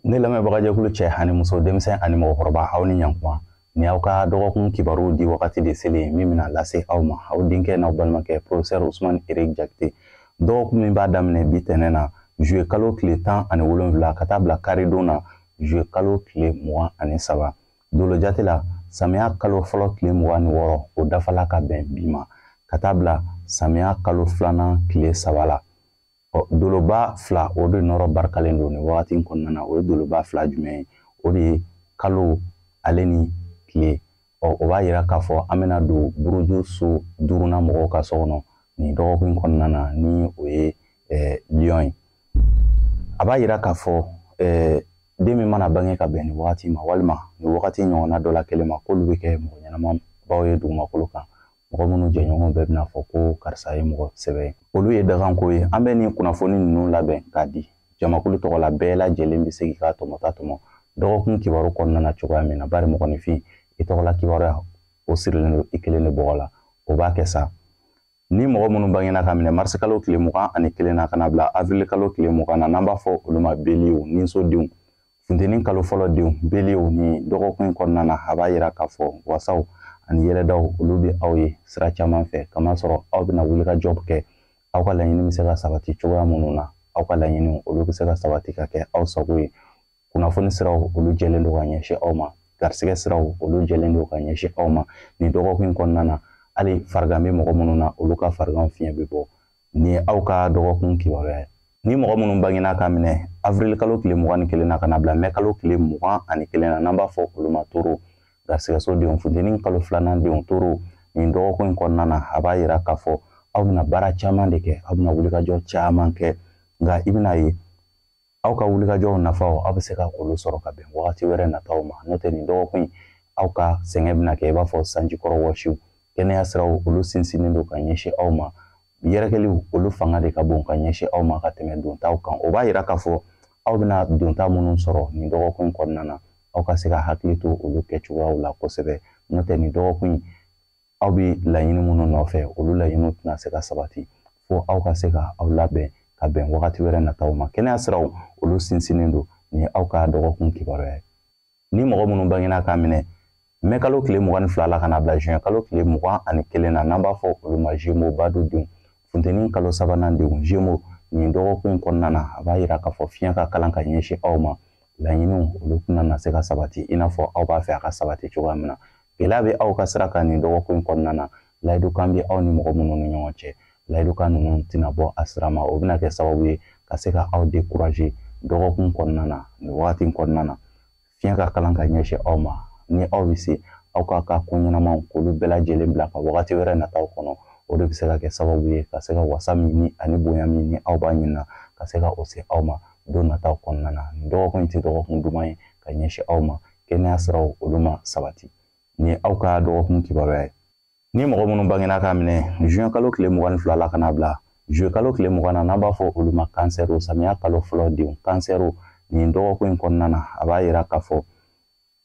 Ne lamɛnbagajɛkulu cɛ ani muso, denmisɛn ani mɔgɔkɔrɔba, aw ni ɲankuma. Ni aw ka dɔgɔkun kibaru di wagati de selen min bɛna lase aw ma, aw denkɛ n'aw balimakɛ, professeur Ousmane Eric Diakité. Dɔgɔkun min b'a daminɛ bi tɛnɛ na, juillet kalo tile 17, ka taa bila karidon na, juillet kalo tile 23. Dolo jate la, samiya kalo fɔlɔ tile 26, o dafala ka bɛn bi ma, ka taa bila samiya kalo filanan tile 3 la. Ɔ, doloba fila, o de nɔrɔ barikalen don nin wagati in kɔnɔna na. O ye doloba fila jumɛn ye? O de ye kalo ale ni tile. Ɔ, o b'a yira k'a fɔ an bɛna don buruju so duurunan mɔgɔw ka so kɔnɔ nin dɔgɔkun in kɔnɔna na, ni o ye lion ye. A b'a yira k'a fɔ den min mana bange ka bɛn nin wagati ma, walima nin wagati ɲɔgɔnna dɔ la kelen ma, k'olu bɛ kɛ mɔgɔ ɲɛnamabaw ye dugumakolo kan, mɔgɔ minnu jɛɲɔgɔnw bɛɛ bɛna fɔ ko karisa ye mɔgɔ sɛbɛ ye. Olu ye daganko ye. An bɛ nin kunnafoni ninnu labɛn k'a di jamakulu tɔgɔ la, bɛɛ lajɛlen bɛ se k'i ka tɔmɔta tɔmɔ dɔgɔkun kibaru kɔnɔna na cogoya min na. Bari mɔgɔninfin, i tɔgɔla kibaruya, o sirilen don i kelen de bɔgɔ la. O b'a kɛ sa, ni mɔgɔ minnu bangena ka minɛ marisi kalo tile 21 na ka na bila avril kalo tile 20 na, n'an b'a fɔ olu ma beliyew, ninsodenw, funteni kalo fɔlɔ denw, beliyew, ni dɔgɔkun in kɔnɔna na, a b'a yira k'a fɔ wasaw ani yɛlɛdaw, olu bɛ aw ye sira caman fɛ, kamasɔrɔ aw bɛna wulikajɔ kɛ aw ka laɲini bɛ se ka sabati cogoya minnu na. Aw ka laɲiniw, olu bɛ se ka sabati ka kɛ aw sago ye. Kunnafoni siraw, olu jɛlen don ka ɲɛsin aw ma. Garisigɛ siraw, olu jɛlen don ka ɲɛsin aw ma nin dɔgɔkun in kɔnɔna na. Hali farigan bɛ mɔgɔ minnu na, olu ka farigan fiɲɛ bɛ bɔ. Nin ye aw ka dɔgɔkun kibaruya ye. Ni mɔgɔ minnu bangena ka minɛ avril kalo tile 21 na ka na bila mɛ kalo tile 21 na, n'an b'a fɔ olu ma toro, garisigɛso denw, funteni kalo filanan denw, toro, nin dɔgɔkun in kɔnɔna na, a b'a yira k'a fɔ aw bɛna baara caman de kɛ, aw bɛna wulikajɔ caman kɛ. Nka i bɛna ye, aw ka wulikajɔw nafaw, aw bɛ se ka olu sɔrɔ ka bɛn wagati wɛrɛ nataw ma. N'o tɛ, nin dɔgɔkun in, aw ka sɛgɛn bɛna kɛ i b'a fɔ sanjikɔrɔ wɔsiw. Kɛnɛya siraw, olu sinsinnen don ka ɲɛsin aw ma. Yɛrɛkɛliw, olu fanga de ka bon ka ɲɛsin aw ma ka tɛmɛ dontaw kan. O b'a yira k'a fɔ aw bɛna donta minnu sɔrɔ nin dɔgɔkun in kɔnɔna na, aw ka se ka hakili to olu kɛcogoyaw la kosɛbɛ. N'o tɛ, nin dɔgɔkun in, aw bɛ laɲini minnu nɔfɛ, olu laɲiniw tɛna se ka sabati fo aw ka se ka aw labɛn ka bɛn wagati wɛrɛ nataw ma. Kɛnɛya siraw, olu sinsinnen don. Nin ye aw ka dɔgɔkun kibaruya ye. Ni mɔgɔ minnu bangena k'a minɛ mɛ kalo tile 22 la ka na bila juin kalo tile 21 na, n'an b'a fɔ olu ma Gémeaux, badu denw, funteni kalo sabanan denw, Gémeaux, nin dɔgɔkun in kɔnɔna na, a b'a yira k'a fɔ fiɲɛ ka kalan ka ɲɛsin aw ma. Laɲiniw, olu tɛna na se ka sabati i n'a fɔ aw b'a fɛ a ka sabati cogoya min na. Gɛlɛya bɛ aw ka sira kan nin dɔgɔkun in kɔnɔna na. Layidukan bɛ aw ni mɔgɔ minnu ni ɲɔgɔn cɛ, layidukan ninnu tɛna bɔ a sira ma. O bɛna kɛ sababu ye ka se ka aw décourager dɔgɔkun kɔnɔna na. Nin wagati in kɔnɔna na, fiɲɛ ka kalan ka ɲɛsin aw ma. Ni aw bɛ se, aw ka ka ko ɲɛnamaw, k'olu bɛɛ lajɛlen bila ka wagati wɛrɛ nataw kɔnɔ, o de bɛ se ka kɛ sababu ye ka se ka wasa min ni ani bonya min ni aw b'a ɲini, ka se ka o se aw ma don nataw kɔnɔna na. Nin dɔgɔkun in tɛ dɔgɔkun duman ye ka ɲɛsin aw ma. Kɛnɛya siraw, olu ma sabati. Nin ye aw ka dɔgɔkun kibaruya ye. Ni mɔgɔ minnu bangena k'a minɛ juin kalo tile 22 la ka na bila juillet kalo tile 20 na, n'an b'a fɔ olu ma kansɛriw, samiya kalo fɔlɔ denw, kansɛriw, nin dɔgɔkun in kɔnɔna na, a b'a yira k'a fɔ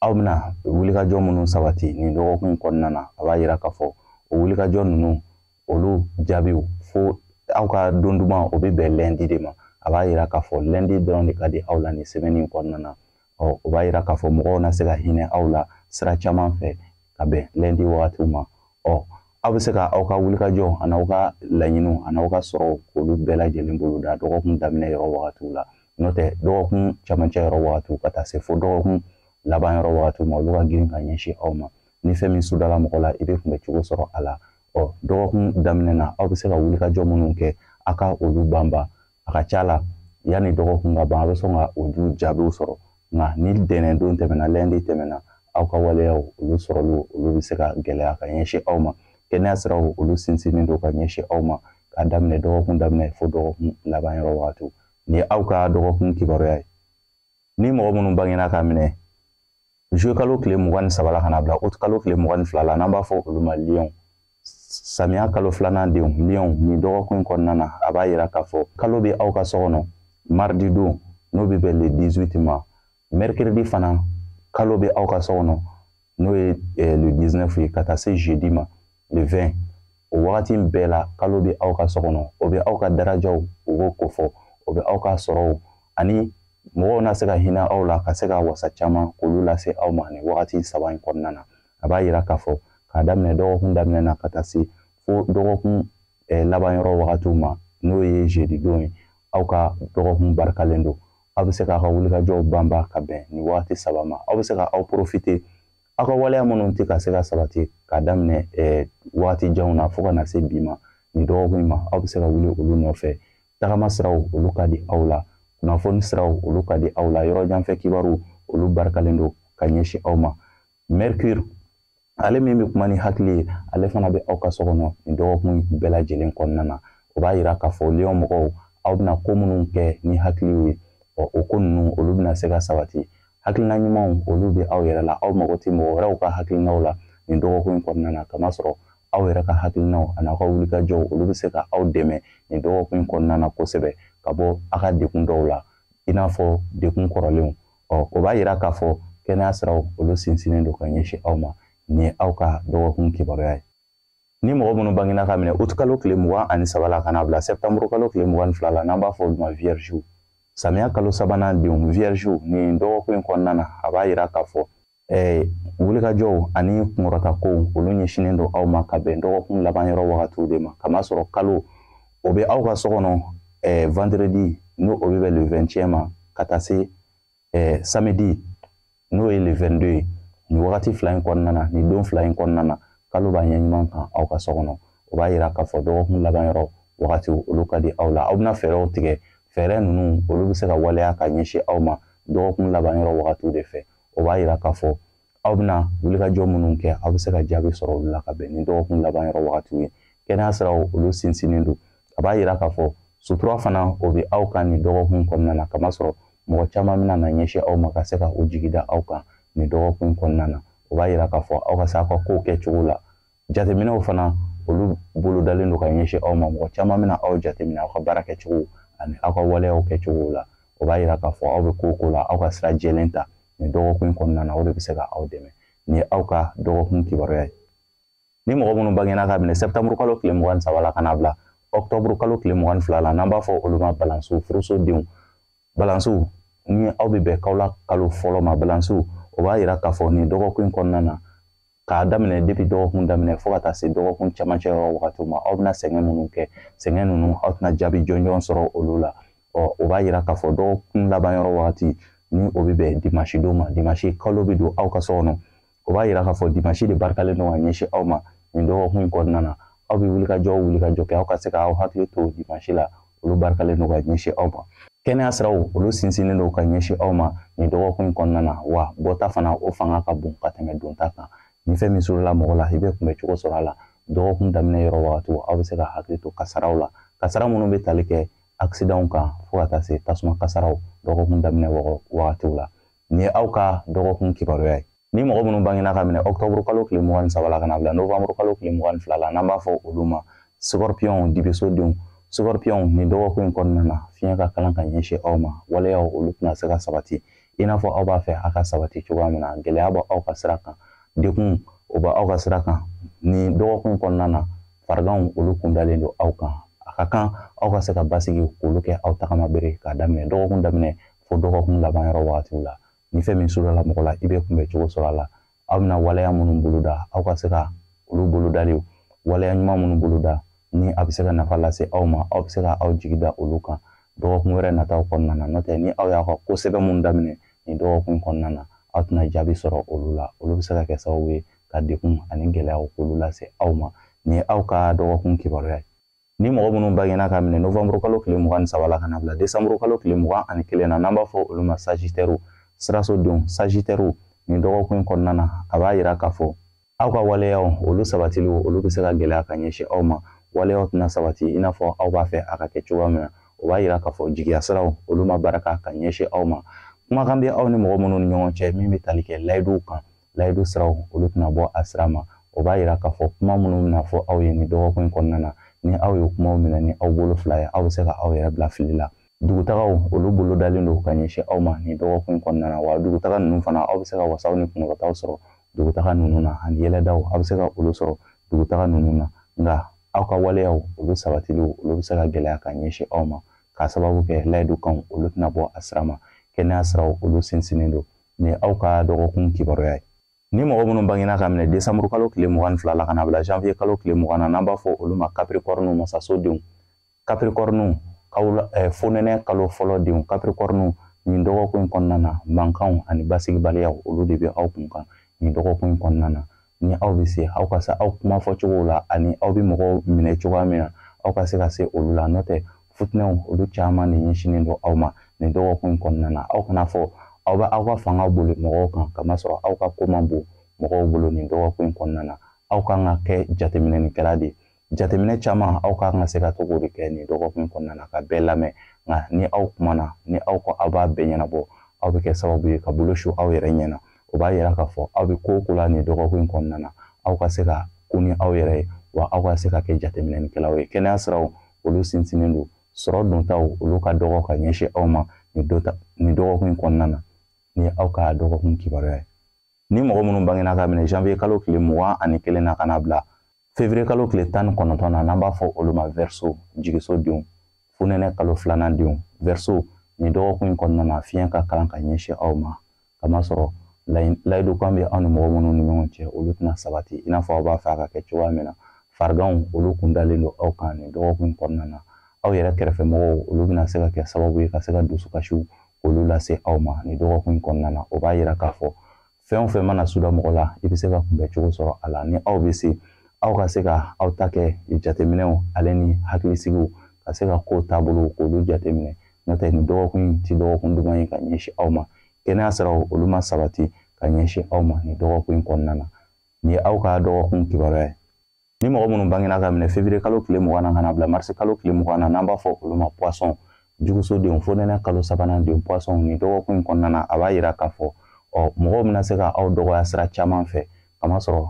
aw bɛna wulikajɔ minnu sabati nin dɔgɔkun in kɔnɔna na, a b'a yira k'a fɔ o wulikajɔ ninnu, olu jaabiw, fo aw ka don duman, o bɛ bɛn lundi de ma. A b'a yira k'a fɔ lundi dɔrɔn de ka di aw la nin semaine in kɔnɔna na. Ɔ, o b'a yira k'a fɔ mɔgɔw na se ka hinɛ aw la sira caman fɛ ka bɛn lundi wagatiw ma. Ɔ, aw bɛ se ka aw ka wulikajɔ ani aw ka laɲiniw ani aw ka sɔrɔw, k'olu bɛɛ lajɛlen bolo da dɔgɔkun daminɛ yɔrɔ wagatiw la. N'o tɛ, dɔgɔkun camancɛ yɔrɔ wagatiw ka taa se fo dɔgɔkun laban yɔrɔ wagatiw ma, olu ka girin ka ɲɛsin aw ma. Ni fɛn min sudala mɔgɔ la, i bɛ kunbɛ cogo sɔrɔ a la. Ɔ, dɔgɔkun daminɛ na, aw bɛ se ka wulikajɔ minnu kɛ, a ka olu banban. A ka ca la, yanni dɔgɔkun ka ban, a bɛ sɔn ka olu jaabiw sɔrɔ. Nka ni dɛnɛn don tɛmɛna, lundi tɛmɛna, aw ka waleyaw, olu sɔrɔliw, olu bɛ se ka gɛlɛya ka ɲɛsin aw ma. Kɛnɛya siraw, olu sinsinnen don ka ɲɛsin aw ma k'a daminɛ dɔgɔkun daminɛ fo dɔgɔkun laban yɔrɔ wagatiw. Nin ye aw ka dɔgɔkun kibaruya ye. Ni mɔgɔ minnu bangena k'a minɛ juillet kalo tile 23 la ka na bila août kalo tile 22 la, n'an b'a fɔ olu ma lion, samiya kalo filanan denw, lion, nin dɔgɔkun in kɔnɔna na, a b'a yira k'a fɔ kalo bɛ aw ka so kɔnɔ mardi don, n'o bɛ bɛn le 18 ma. Mercredi fana, kalo bɛ aw ka so kɔnɔ, n'o ye le 19 ye, ka taa se jeudi ma, le 20. O wagati bɛɛ la, kalo bɛ aw ka so kɔnɔ. O bɛ aw ka darajaw, o b'o kofɔ, o bɛ aw ka sɔrɔw ani Mɔgɔw na se ka hinɛ aw la ka se ka wasa caman k'olu lase aw ma nin wagati saba in kɔnɔna na. A b'a yira k'a fɔ k'a daminɛ dɔgɔkun daminɛ na ka taa se fo dɔgɔkun laban yɔrɔ wagatiw ma, n'o ye jeudi don ye, aw ka dɔgɔkun barikalen don. Aw bɛ se k'aw ka wulikajɔw banba ka bɛn nin wagati saba ma. Aw bɛ se ka aw profiter aw ka waleya minnu tɛ ka se ka sabati k'a daminɛ wagati janw na fo ka na se bi ma nin dɔgɔkun in ma, aw bɛ se ka wuli olu nɔfɛ. Tagama siraw olu ka di aw la, kunnafoni siraw olu ka di aw la, yɔrɔ janfɛ kibaru olu barikalen don ka ɲɛsin aw ma. Mercure, ale min bɛ kuma ni hakili ye, ale fana bɛ aw ka so kɔnɔ nin dɔgɔkun bɛɛ lajɛlen kɔnɔna na. O b'a yira k'a fɔ Lion mɔgɔw, aw bɛna ko minnu kɛ ni hakiliw ye, o ko ninnu olu bɛna se ka sabati. Hakilina ɲumanw olu bɛ aw yɛrɛ la, aw mago tɛ mɔgɔ wɛrɛw ka hakilinaw la nin dɔgɔkun in kɔnɔna na, kamasɔrɔ aw yɛrɛ ka hakilinaw ani aw ka wulikajɔw olu bɛ se ka aw dɛmɛ nin dɔgɔkun in kɔnɔna na kosɛbɛ ka bɔ aw ka degun dɔw la, i n'a fɔ degun kɔrɔlenw. O b'a yira k'a fɔ kɛnɛya siraw olu sinsinnen don ka ɲɛsin aw ma. Nin ye aw ka dɔgɔkun kibaruya ye. Ni mɔgɔ minnu bangena ka minɛ août kalo tile 23 la ka n'a bila septembre kalo tile 22 la, n'an b'a fɔ olu ma vierge, samiya kalo sabanan denw vierge, nin dɔgɔkun in kɔnɔna na, a b'a yira k'a fɔ wulikajɔw ani kunkɔrɔtakow olu ɲɛsinnen don aw ma ka bɛn dɔgɔkun laban yɔrɔ wagatiw de ma, kamasɔrɔ kalo o bɛ aw ka so kɔnɔ vendredi, n'o o bɛ bɛn le 21 ma, ka taa se samedi, n'o ye le 22 ye. Nin wagati fila in kɔnɔna na, nin don fila in kɔnɔna na, kalo b'a ɲɛ ɲuman kan aw ka so kɔnɔ. O b'a yira k'a fɔ dɔgɔkun laban yɔrɔ wagatiw olu ka di aw la. Aw bɛna fɛɛrɛw tigɛ, fɛɛrɛ ninnu olu bɛ se ka waleya ka ɲɛsin aw ma dɔgɔkun laban yɔrɔ wagatiw de fɛ. O b'a yira k'a fɔ aw bɛna wulikajɔ minnu kɛ, aw bɛ se ka jaabi sɔrɔ olu la ka bɛn ni dɔgɔkun laban yɔrɔ wagatiw ye. Kɛnɛya siraw olu sinsinnen don. A b'a yira k'a fɔ sutura fana o bɛ aw kan nin dɔgɔkun kɔnɔna na, kamasɔrɔ mɔgɔ caman bɛna na ɲɛsin aw ma ka se ka u jigi da aw kan nin dɔgɔkun kɔnɔna na. O b'a yira k'a fɔ aw ka se aw ka kow kɛ cogo la. Jateminɛw fana olu bolodalen don ka ɲɛsin aw ma. Mɔgɔ caman bɛna aw jateminɛ aw ka baara kɛcogo ani aw ka waleyaw kɛcogo la. O b'a yira k'a fɔ aw bɛ ko o ko la, aw ka sira jɛlen ta nin dɔgɔkun kɔnɔna na, o de bɛ se ka aw dɛmɛ. Nin ye aw ka dɔgɔkun kibaruya ye. Ni mɔgɔ minnu bangena ka minɛ septembre kalo tile 23 la ka n'a bila octobre kalo tile 22 la, n'an b'a fɔ olu ma balansiw, furuso denw. Balansiw, ni aw bɛ bɛn kawula kalo fɔlɔ ma, balansiw, o b'a yira k'a fɔ nin dɔgɔkun in kɔnɔna na, k'a daminɛ depuis dɔgɔkun daminɛ fo ka taa se dɔgɔkun camancɛ yɔrɔ wagatiw ma, aw bɛna sɛgɛn minnu kɛ, sɛgɛn ninnu aw tɛna jaabi jɔnjɔn sɔrɔ olu la. O b'a yira k'a fɔ dɔgɔkun laban yɔrɔ wagati, ni o bɛ bɛn dimanche don ma, dimanche kalo bɛ don aw ka so kɔnɔ. O b'a yira k'a fɔ dimanche de barikalen don ka ɲɛsin aw ma nin dɔgɔkun in kɔnɔna na. Aw bɛ wulikajɔ kɛ, aw ka se k'aw hakili to dimanche la, olu barikalen don ka ɲɛsin aw ma. Kɛnɛya siraw olu sinsinnen don ka ɲɛsin aw ma nin dɔgɔkun in kɔnɔna na, wa bɔta fana o fanga ka bon ka tɛmɛ donta kan. Ni fɛn min surula mɔgɔ la, i bɛ kunbɛ cogo sɔrɔ a la. Dɔgɔkun daminɛ yɔrɔ wagatiw, aw bɛ se ka hakili to kasaraw la, kasara minnu bɛ tali kɛ accidentw kan fo ka taa se tasuma kasaraw dɔgɔkun daminɛ wagatiw la. Nin ye aw ka dɔgɔkun kibaruya ye. Ni mɔgɔ minnu bangena ka minɛ octobre kalo tile 23 la ka na bila novembre kalo tile 22 la, n'an b'a fɔ olu ma scorpion, dibeso denw. Scorpion, nin dɔgɔkun in kɔnɔna na, fiɲɛ ka kalan ka ɲɛsin aw ma. Waleyaw olu tɛna se ka sabati i n'a fɔ aw b'a fɛ a ka sabati cogoya min na. Gɛlɛya b'aw ka sira kan, degun o b'aw ka sira kan. Nin dɔgɔkun in kɔnɔna na, fariganw olu kundalen don aw kan. A ka kan aw ka se ka basigi k'olu kɛ aw tagama bere k'a daminɛ dɔgɔkun daminɛ fo dɔgɔkun laban yɔrɔ wagatiw la. Ni fɛn min surula mɔgɔ la, i bɛ kunbɛ cogo sɔrɔ a la. Aw bɛna waleya minnu boloda, aw ka se ka olu bolodaliw, waleya ɲuman minnu boloda ni a bɛ se ka nafa lase aw ma, aw bɛ se ka aw jigi da olu kan dɔgɔkun wɛrɛ nataw kɔnɔna na. N'o tɛ, ni aw y'aw ka ko sɛbɛn minnu daminɛ nin dɔgɔkun kɔnɔna na, aw tɛna jaabi sɔrɔ olu la. Olu bɛ se ka kɛ sababu ye ka degun ani gɛlɛyaw k'olu lase aw ma. Nin ye aw ka dɔgɔkun kibaruya ye. Ni mɔgɔ minnu bangena ka minɛ novembre kalo tile 23 la ka na bila décembre kalo tile 21 na, n'an b'a fɔ olu ma sagittaire, siraso denw, sagittaire, nin dɔgɔkun in kɔnɔna na, a b'a yira k'a fɔ aw ka waleyaw olu sabatiliw olu bɛ se ka gɛlɛya ka ɲɛsin aw ma. Waleyaw tɛna sabati i n'a fɔ aw b'a fɛ a ka kɛ cogoya min na. O b'a yira k'a fɔ jigiya siraw olu ma barika ka ɲɛsin aw ma. Kumakan bɛ aw ni mɔgɔ minnu ni ɲɔgɔn cɛ min bɛ tali kɛ layiduw kan, layidu siraw olu tɛna bɔ a sira ma. O b'a yira k'a fɔ kuma minnu bɛna fɔ aw ye nin dɔgɔkun in kɔnɔna na, ni aw ye kumaw minɛ ni aw bolo fila ye, aw bɛ se ka aw yɛrɛ bila fili la. Dugutagaw olu bolodalen don ka ɲɛsin aw ma nin dɔgɔkun in kɔnɔna na, wa dugutaga ninnu fana aw bɛ se ka wasaw ni kunkɔrɔtaw sɔrɔ dugutaga ninnu na, ani yɛlɛdaw aw bɛ se ka olu sɔrɔ dugutaga ninnu na. Nka aw ka waleyaw olu sabatiliw olu bɛ se ka gɛlɛya ka ɲɛsin aw ma, k'a sababu kɛ layidukanw olu tɛna bɔ a sira ma. Kɛnɛya siraw olu sinsinnen don. Ni aw ka dɔgɔkun kibaruya ye. Ni mɔgɔ minnu bangena ka minɛ décembre kalo tile 22 la ka na bila janvier kalo tile 20 na, n'an b'a fɔ olu ma Capricorne masaso denw, Capricorne fonɛnɛ kalo fɔlɔ denw, Capricorne nin dɔgɔkun in kɔnɔna na, mankanw ani basigibaliyaw olu de bɛ aw kun kan nin dɔgɔkun in kɔnɔna na. Ni aw bɛ se, aw ka se aw kuma fɔcogow la ani aw bɛ mɔgɔw minɛ cogoya min na, aw ka se ka se olu la. N'o tɛ, futinɛw olu caman de ɲɛsinnen don aw ma nin dɔgɔkun in kɔnɔna na. Aw kana fɔ aw bɛ aw ka fanga boli mɔgɔw kan, kamasɔrɔ aw ka ko man bon mɔgɔw bolo nin dɔgɔkun in kɔnɔna na. Aw kan ka kɛ jateminɛnikɛla de ye. Jateminɛ caman aw kan ka se ka to k'o de kɛ nin dɔgɔkun in kɔnɔna na, ka bɛɛ lamɛn. Nka ni aw kumana, ni aw ko aw b'a bɛɛ ɲɛnabɔ, aw bɛ kɛ sababu ye ka bolo su aw yɛrɛ ɲɛna. O b'a yira k'a fɔ aw bɛ ko o ko la nin dɔgɔkun in kɔnɔna na, aw ka se ka ko ni aw yɛrɛ ye, wa aw ka se ka kɛ jateminɛnikɛlaw ye. Kɛnɛya siraw olu sinsinnen don. Sɔrɔ dontaw olu ka dɔgɔ ka ɲɛsin aw ma nin dɔgɔkun in kɔnɔna na. Ni aw ka dɔgɔkun kibaruya ye. Ni mɔgɔ minnu bangena ka minɛ janvier kalo tile 21 na ka na bila février kalo tile 19 na, n'an b'a fɔ olu ma Verseau jigiso denw, fonɛnɛ kalo filanan denw, Verseau nin dɔgɔkun in kɔnɔna na, fiɲɛ ka kalan ka ɲɛsin aw ma, kamasɔrɔ layidukan bɛ aw ni mɔgɔ minnu ni ɲɔgɔn cɛ, olu tɛna sabati i n'a fɔ aw b'a fɛ a ka kɛ cogoya min na. Fariganw olu kun dalen don aw kan nin dɔgɔkun in kɔnɔna na. Aw yɛrɛ kɛrɛfɛmɔgɔw olu bɛna se ka kɛ sababu ye ka se ka dusukasiw olu lase aw ma nin dɔgɔkun in kɔnɔna na. O b'a yira k'a fɔ fɛn o fɛn mana suda mɔgɔ la, i bɛ se ka kunbɛ cogo sɔrɔ a la. Ni aw bɛ se, aw ka se ka aw ta kɛ jateminɛw ale ni hakilisigiw, ka se ka ko taabolo k'olu jateminɛ. N'o tɛ, nin dɔgɔkun in ti dɔgɔkun duman ye ka ɲɛsin aw ma. Kɛnɛya siraw olu ma sabati ka ɲɛsin aw ma nin dɔgɔkun in kɔnɔna na. Nin ye aw ka dɔgɔkun kibaruya ye. Ni mɔgɔ minnu bangena ka minɛ février kalo tile 20 na ka na bila mars kalo tile 20 na, n'an b'a fɔ olu ma poisson jugusodenw, fonɛnɛ kalo sabanan denw, poisson nin dɔgɔkun in kɔnɔna na, a b'a yira k'a fɔ mɔgɔw bɛna se ka aw dɔgɔya sira caman fɛ, kamasɔrɔ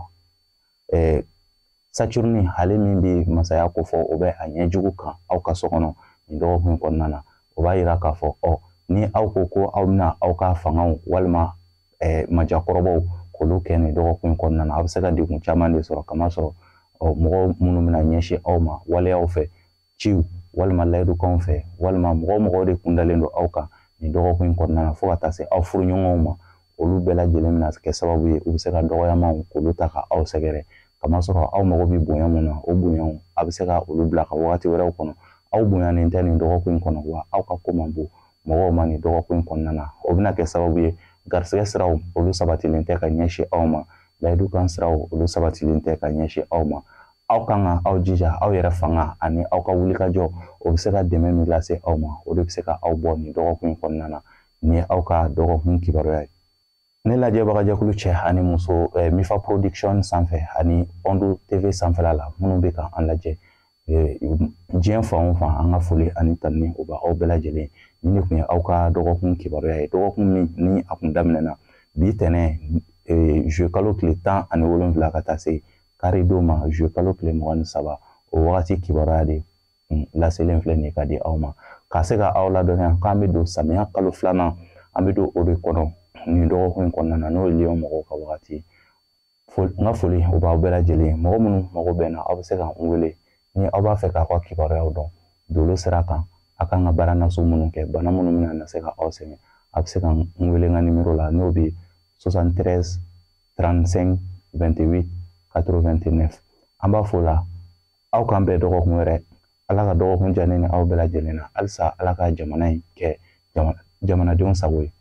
Saturne ale min bɛ masaya kofɔ, o bɛ a ɲɛjugu kan aw ka so kɔnɔ nin dɔgɔkun in kɔnɔna na. O b'a yira k'a fɔ ni aw ko ko aw bɛna aw ka fangaw walima majakɔrɔbaw k'olu kɛ nin dɔgɔkun in kɔnɔna na, aw bɛ se ka degun caman de sɔrɔ, kamasɔrɔ mɔgɔ minnu bɛna ɲɛsin aw ma waleyaw fɛ, ciw walima layidukanw fɛ, walima mɔgɔ mɔgɔw de kun dalen don aw kan nin dɔgɔkun in kɔnɔna na, fo ka taa se aw furuɲɔgɔnw ma, olu bɛɛ lajɛlen bɛna kɛ sababu ye u bɛ se ka dɔgɔyamaw k'olu ta ka aw sɛgɛrɛ, kamasɔrɔ aw mago bɛ bonya mun na, o bonyaw a bɛ se ka olu bila ka wagati wɛrɛw kɔnɔ. Aw bonyanen tɛ nin dɔgɔkun in kɔnɔ, wa aw ka ko man bon mɔgɔw ma nin dɔgɔkun in kɔnɔna na. O bɛna kɛ sababu ye garisɛgɛ siraw olu sabatilen tɛ ka ɲɛsin aw ma, layidukan siraw olu sabatilen tɛ ka ɲɛsin aw ma. Aw kan ka aw jija aw yɛrɛ fanga ani aw ka wulikajɔ, o bɛ se ka dɛmɛ min lase aw ma, o de bɛ se ka aw bɔ nin dɔgɔkun in kɔnɔna na. Nin ye aw ka dɔgɔkun kibaruya ye. Ne lajɛbagajɛkulu cɛ ani muso, Mifa Production sanfɛ ani Ondo TV sanfɛla la, minnu bɛ ka an lajɛ diɲɛ fan o fan, an ka foli ani tanuni o b'aw bɛɛ lajɛlen. Nin de tun ye aw ka dɔgɔkun kibaruya ye, dɔgɔkun min ni a kun daminɛna bi tɛnɛ juillet kalo tile 17 ka taa se kari don ma juillet kalo tile 23, o wagati kibaruya de laselen filɛ nin ye ka di aw ma, ka se ka aw ladɔnniya k'an bɛ don samiya kalo filanan, an bɛ don o de kɔnɔ nin dɔgɔkun in kɔnɔna na, n'o ye Lion mɔgɔw ka wagati ye. N ka foli o b'aw bɛɛ lajɛlen. Mɔgɔ minnu mago bɛ n na, aw bɛ se ka n wele ni aw b'a fɛ k'aw ka kibaruyaw dɔn dolo sira kan, a kan ka baara nasugu minnu kɛ, bana minnu bɛna na se ka aw sɛgɛn, a bɛ se ka n wele n ka nimero la, n'o bɛ 73 35 28 89. An b'a fɔ la aw k'an bɛn dɔgɔkun wɛrɛ. Ala ka dɔgɔkun diya ne ni aw bɛɛ lajɛlen na. Halisa Ala ka jamana in kɛ jamanadenw sago ye.